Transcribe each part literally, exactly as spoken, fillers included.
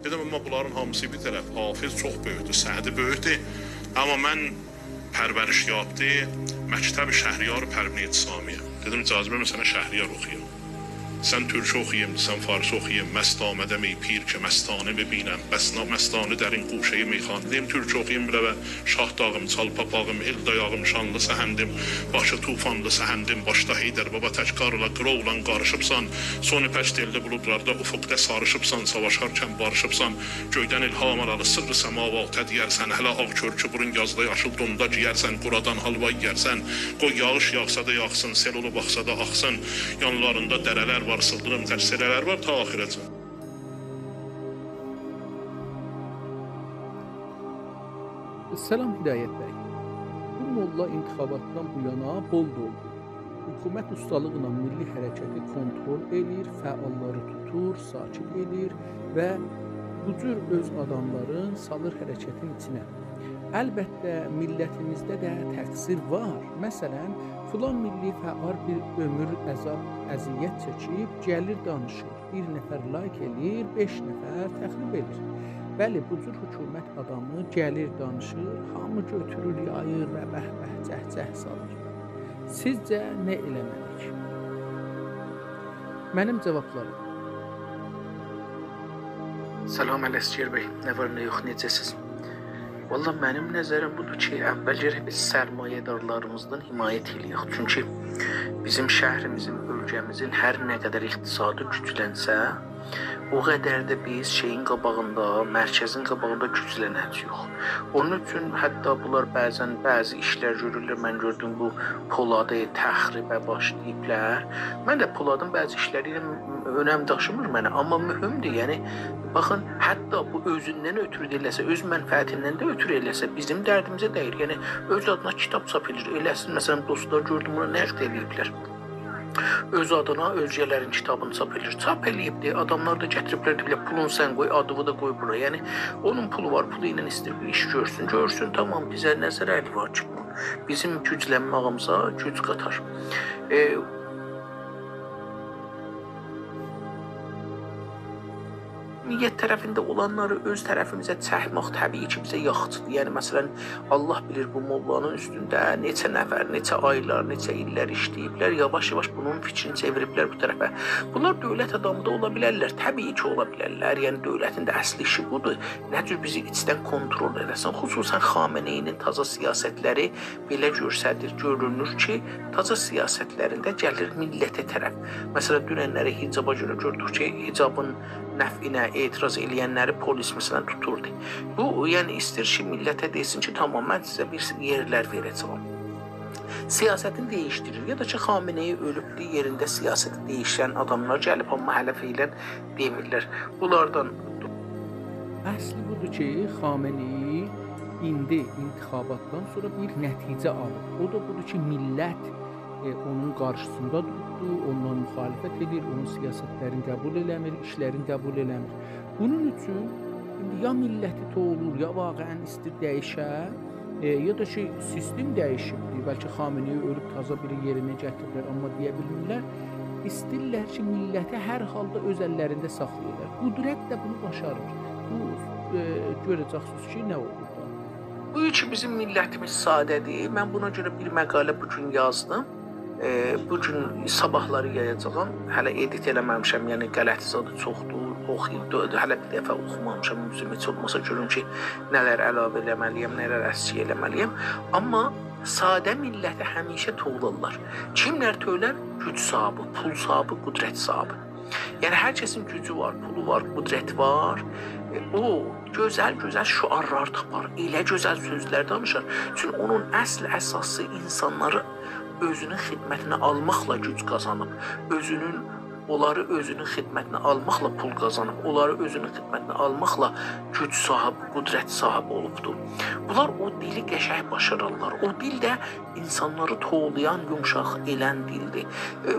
دئدیم، آمما بونلارین هامیسی بیر طرف. حافظ چوخ بؤیوکدور، سعدی بؤیوکدور. آمما من پرورش‌یابدی مکتب شهریار پروین اعتصامی‌یم. دئدیم، «جاذبه، من سنه شهریار اوخویوم. سن تورکو اوخویوم، سن فارسی اوخویوم. مست آمدم ای پیر که مستانه ببینم. بسنا مستانه در این گوشهٔ میخانه.» دئدیم، «تورکو اوخویوم، بیر دفعه شاه داغیم، چال پاپاغیم، ائل دایاغیم، شانلی سهندیم، باشی طوفانلی سهندیم، باشدا حیدر بابا تک کارلا، قیراولا قاریشیبسان، سون ایپک تئللی بولودلاردا افقده ساریشیبسان، ساواشارکن باریشیبسان، گؤیدن الهام آلالی، سرّ سماواته دئیرسن، هله آغ کؤرکو بورون، یازدا یاشیل دون دا گئیرسن، قورادان حالوا یئیرسن، قوی یاغیش یاغسا دا یاغسین، سئل اولوب آخسا دا آخسین، یانلاریندا دره‌لر وار، سیلدیریم تک سئله‌لر وار، تا آخیره‌جن.» سلام هدایت بی. بو موللا انتخاباتدان بو یانا بولد اولدو. حکومت اوستالیغی ایله میللی حرکتی کنترل ائله‌ییر، فعاللاری توتور، ساکت ائله‌ییر و بو جور اؤز آداملارین سالیر حرکتین ایچینه. البته، میللتیمیزده ده تقصیر وار. مثلا، فلان میللی فعال بیر عؤمور عذاب، اذیت چکیب، گلیر دانیشیر. بیر نفر لایک ائله‌ییر، بئش نفر تخریب ائله‌ییر. بلی، بو جور حکومت آدامی گلیر، دانیشیر، هامی گؤتورور، یاییر و به‌به، جه‌جه سالیر. سیزجه نه ائله‌مه‌لی‌ییک؟ منیم جاوابلاریم. سلام، علعسگر بی. نه وار، نه یوخ، نئجه‌سیز؟ والله، منیم نظریم بودور کی، اول گرک بیز سرمایه‌دارلاریمیزدان حمایت ائله‌یک. چونکی بیزیم شهریمیزین، اؤلکه‌میزین هر نه قدر اقتصادی گوجلنسه، او قدر ده بیز شئیین قاباغیندا، مرکزین قاباغیندا گوجلنه‌جه‌ییک. اونون اوچون حتی بونلار بعضا بعضی ایشلر گؤرورلر. من گؤردوم، بو پولادی تخریبه باشلاییبلار. من ده پولادین بعضی ایشلری ایله م-، اؤنم داشیمیر منه، آمما مهمدور. یعنی، باخین، حتی بو اؤزوندن اؤترو ده ائله‌سه، اؤز منفعتیندن ده اؤترو ائله‌سه، بیزیم دردیمیزه دَییر. یعنی، اؤز آدینا کیتاب چاپ ائله‌ییر. ائله‌سین، مثلا، دوستلار، گؤردوم، بونا نقد ائله‌ییبلر. اؤز آدینا اؤزگه‌لرین کیتابینی چاپ ائله‌ییر. چاپ ائله‌ییبدی، آداملار دا گتیریبلر، دئییبلر، «پولون سن قوی، آدیوی دا قوی بورا.» یعنی، اونون پولو وار، پولو ایله ایسته‌ییر بیر ایش گؤرسون. گؤرسون، تامام، بیزه نه ضرری وار کی بونون؟ بیزیم گوجلنمه‌ییمیزه گوج قاتار. ائ، نیت طرفینده اولانلاری اؤز طرفیمیزه چکمک طبیعی کی، بیزه یاخشیدیر. یعنی، مثلا، الله بیلیر، بو موللانین اوستونده نئچه نفر، نئچه آیلار، نئچه ایللر ایشله‌ییبلر، یاواش-یاواش بونون فیکرینی چئویریبلر بو طرفه. بونلار دؤولت آدامی دا اولا بیلرلر، طبیعی کی، اولا بیلرلر. یعنی، دؤولتین ده اصلی ایشی بودور، نه جور بیزی ایچدن کنترل ائله‌سین. خصوصا خامنه‌ای‌نین تازا سیاستلری بئله گؤستریر، گؤرونور کی، تازا سیاستلرینده گلیر میللته طرف. مثلا، دوننلری حجابا گؤره گؤردوک کی، حجابین نفعینه اعتراض ائله‌ینلری پلیس، مثلا، توتوردو. بو، یعنی، ایسته‌ییر کی، میللته دئسین کی، تامام، من سیزه بیر یئرلر وئره‌جه‌یم. سیاستینی دییشدیریر. یا دا کی، خامنه‌ای اؤلوبدور، یئرینده سیاستی دییشن آداملار گلیب، آمما هله فعلا دئمیرلر. بونلاردان اصلی بودور کی، خامنه‌ای ایندی انتخاباتدان سونرا بیر نتیجه آلیر. او دا بودور کی، میللت، ائ، اونون قارشیسیندا دوروبدور، اوننان مخالفت ائدیر، اونون سیاستلرینی قبول ائله‌میر، ایشلرینی قبول ائله‌میر. بونون اوچون ایندی یا میللتی توولور، یا واقعا ایسته‌ییر دییشه، ائ، یا دا کی، سیستم دییشیبدیر. بلکه خامنه‌ای اؤلوب، تازا بیری یئرینه گتیریلر، آمما دئیه بیلمیرلر. ایسته‌ییرلر کی، میللتی هر حالدا اؤز اللرینده ساخلایالار. قدرت ده بونو باشاریر. بو، ائ، گؤره‌جکسینیز کی، نه اولور دا. بو کی، بیزیم میللتیمیز ساده‌دیر. من بونا گؤره بیر مقاله بو گون یازدیم. ائ، بو گون، صاباحلاری یایاجاغام. هله ادیت ائله‌مه‌میشم، یعنی غلط زادی چوخدور، اوخویوب، هله بیر دفعه اوخومامیشام. اؤزوم هئچ اولماسا گؤروم کی، نه‌لر علاوه ائله‌مه‌لی‌یم، نه‌لر اسکیک ائله‌مه‌لی‌یم. آمما ساده میللتی همیشه توولارلار. کیملر توولار؟ گوج صاحیبی، پول صاحیبی، قدرت صاحیبی. یعنی، هر کسین گوجو وار، پولو وار، قدرتی وار. ائ، او گؤزل-گؤزل شعارلار تاپار، ائله گؤزل سؤزلر دانیشار. چون اونون اصل اساسی اینسانلاری اؤزونون خدمتینه آلماقلا گوج قازانیب، اؤزونون، اونلاری اؤزونون خدمتینه آلماقلا پول قازانیب، اونلاری اؤزونون خدمتینه آلماقلا گوج صاحیبی، قدرت صاحیبی اولوبدور. بونلار او دیلی قشنگ باشارارلار. او دیل ده اینسانلاری توولایان، یومشاق ائلن دیلدیر. ائ،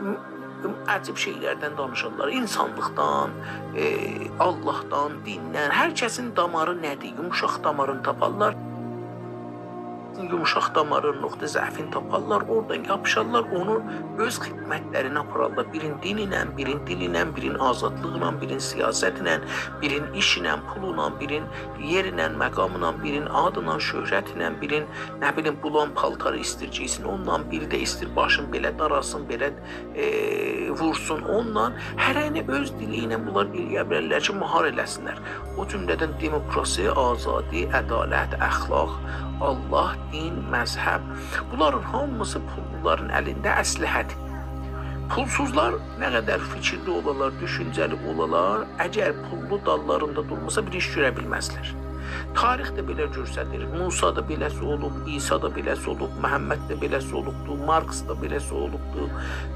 عجیب شئیلردن دانیشارلار. اینسانلیقدان، ائ، آللاهدان، دیندن، هر کسین داماری نه‌دیر، یومشاق دامارینی تاپارلار. یوموشاق دامارین، نقطه ضعفین تاپارلار، اورادان یاپیشارلار، اونو اؤز خدمتلرینه آپارارلار. بیرین دین ایله، بیرین دیل ایله، بیرین آزادلیقلا، بیرین سیاستله، بیرین ایشله، پوللا، بیرین یئرله، مقاملا، بیرین آدلا، شهرتله، بیرین، نه بیلیم، بولان پالتاری ایستیر گئیسین، اونونلا بیری ده ایستیر باشین بئله داراسین، بئله، ائ، وورسون اونونلا. هره‌نی اؤز دیلی ایله بونلار ائلیه بیلرلر کی، مهار ائله‌سینلر. او جمله‌دن دموکراسی، آزادی، عدالت، اخلاق، الله، دین، مذهب، بونلارین هامیسی پوللولارین الینده اسلحه‌دیر. پولسوزلار نه قدر فیکیرلی اولالار، دوشونجه‌لی اولالار، اگر پوللو داللاریندا دورماسا، بیر ایش گؤره بیلمزلر. تاریخ ده بئله گؤستریر. موسی دا بئله‌سی اولوب، عیسی دا بئله‌سی اولوب، محمد ده بئله‌سی اولوبدو، مارکس دا بئله‌سی اولوبدو.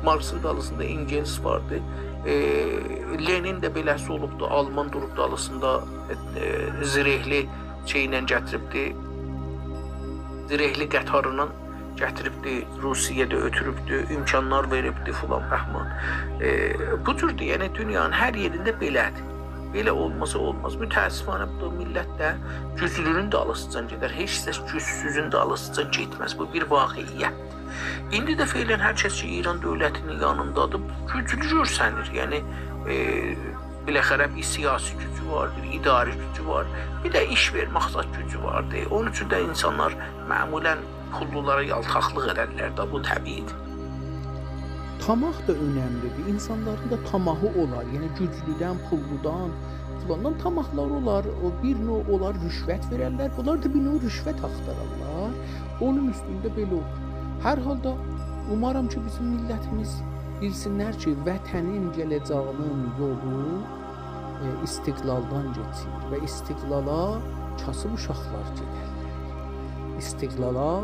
مارکسین دالیسیندا انگلس واردی. ائ، لنین ده بئله‌سی اولوبدو، آلمان دوروب دالیسیندا، ائ، زرهلی شئیله گتیریبدی. زرهلی قطارینان گتیریبدی، روسیه‌ده اؤتوروبدو، امکانلار وئریبدی فلان بهمان. ائ، بو جوردور، یعنی دونیانین هر یئرینده بئله‌دیر. بئله اولماسا اولماز. متأسفانه بو میللت ده گوجلونون دالیسیجان گئدر. هئچ کس گوجسوزون دالیسیجان گئتمز. بو بیر واقعیت. ایندی ده فعلاً هر کس کی، ایران دؤولتینین یانیندادیر، گوجلو گؤرسنیر. یعنی، ائ، بالاخره بیر سیاسی گوجو واردیر، اداری گوجو وار، بیر ده ایش وئرمک زاد گوجو واردیر. اونون اوچون ده اینسانلار معمولاً پوللولارا یالتاقلیق ائدرلر ده، بو طبیعی‌دیر. طاماح دا اؤنملی‌دیر. اینسانلارین دا طاماحی اولار. یعنی گوجلودن، پوللودان، فلاندان طاماحلار اولار. او بیر نوع اولار رشوت وئررلر. بونلار دا بیر نوع رشوت آختارارلار. اونون اوستونده بئله اولور. هر حالدا اومارام کی، بیزیم میللتیمیز بیلسینلر کی، وطنین گله‌جه‌یینین یولو، ائ، استقلالدان کئچیر و استقلالا کاسیب اوشاقلار گئدرلر. استقلالا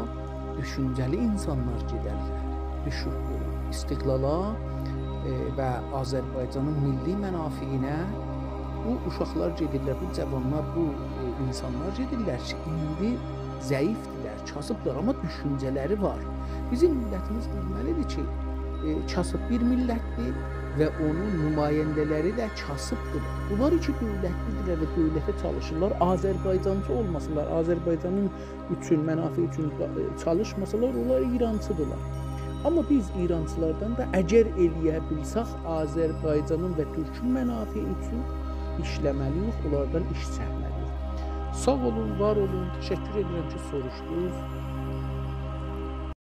دوشونجه‌لی اینسانلار گئدرلر. دوشون-، استقلالا، ائ، و آذربایجانین میللی منافعینه بو اوشاقلار گئدیرلر، بو جاوانلار، بو، ائ، اینسانلار گئدیرلر کی، ایندی ضعیفدیرلر، کاسیبدیرلار، آمما دوشونجه‌لری وار. بیزیم میللتیمیز بیلمه‌لی‌دیر کی، ائ، کاسیب بیر میللتدیر و اونون نماینده‌لری ده کاسیبدیرلار. بونلار کی دؤولتلی‌دیرلر و دؤولته چالیشیرلار، آذربایجانچی اولماسینلار، آذربایجانین اوچون، منافع اوچون، ائ، چالیشماسالار، اونلار ایرانچی‌دیرلار. آمما بیز ایرانچیلاردان دا اگر ائلیه بیلسک، آذربایجانین و تورکون منافعی اوچون ایشله‌مه‌لی‌ییک، اونلاردان ایش چکمه‌لی‌ییک. ساغ اولون، وار اولون، تشکر ائدیرم کی، سوروشدونوز.